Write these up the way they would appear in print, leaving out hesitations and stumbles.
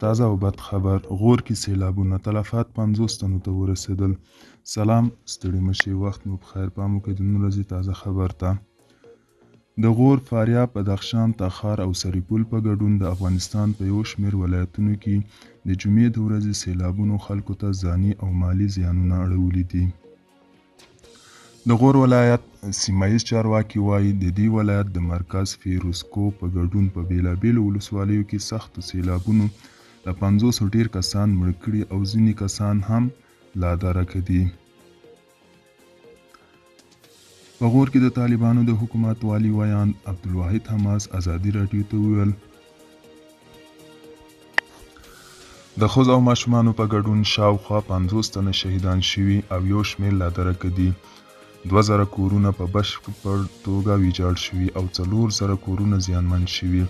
تازه او بد خبر، غور کې سیلابونه، تلفات 50 تنو ته ورسېدل. سلام، ستړي مشي، وخت مو پخیر. پام وکړئ د نن ورځې تازه خبر ته. د غور، فاریاب، بدخشان، تخار او سرپل په ګډون د افغانستان په یو شمېر ولایتونو کې د جمعې د ورځې سیلابونو خلکو ته ځاني او مالي زیانونه اړولي دي. د غور ولایت سیمه ییز چارواکي وايي، د دې ولایت د مرکز فیروزکوه په ګډون په بېلابېلو ولسوالیو کې سختو سیلابونو له 50 ډېر کسان مړه کړي او ځینې کسان هم لادرکه دي. په غور کې د طالبانو د حکومت والي ویاند عبدالواحد حماس ازادي راډیو ته وویل، د ښځو او ماشومانو په ګډون شاوخوا 50 تنه شهیدان شوي او یو شمېر لادرکه دي. 2000 کورونه په بشپړ توګه ویجاړ شوي او 4000 کورونه زیانمن شوي.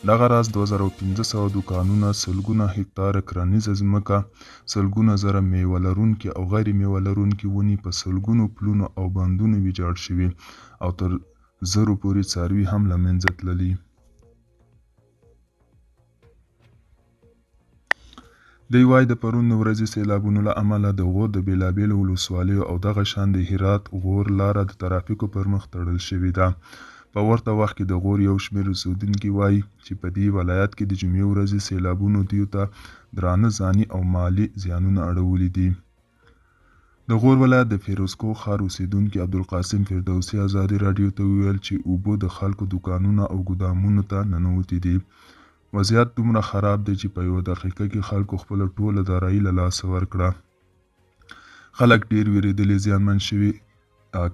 دغه راز 2500 دوکانونه، سلګونه هکتاره کرنیزه ځمکه، سلګونه زره میوه لرونکي او غیر میوه لرونکي ونې، په سلګونو پلونو او بندونو ویجاړ شوي او تر زرو پورې څاروي هم له منځه تللي. دی وايي، د پرون د ورځې سیلابونو له امله د غور د بېلابېلو ولسوالیو او دغه شان د هرات غور لاره د ترافیکو پر مخ تړل شوې ده. په ورته وخت کې د غور یو شمېر اوسېدونکي وايي چې په دې ولایت کې د جمعې ورځې سیلابونو دوی ته درانه ځاني او مالي زیانونه اړولي دي. د غور ولایت د فیروزکوه ښار اوسېدونکي عبدالقاسم فردوسي ازادي راډیو ته وویل چې اوبه د خلکو دوکانونو او ګودامونو ته ننوتې دي. وضعیت دومره خراب دی چې په یوه دقیقه کې خلکو خپله ټوله دارایي له لاسه ورکړه. خلک ډېر وېرېدلي، زیانمن شوي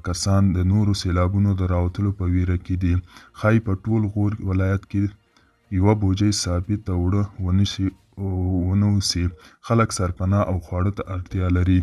کسان د نورو سیلابونو د راوتلو په ویره کې دي. ښايي په ټول غور ولایت کې یوه بوجۍ ثابته اوړه ونه اوسي. خلک سرپناه او خواړه ته اړتیا لري.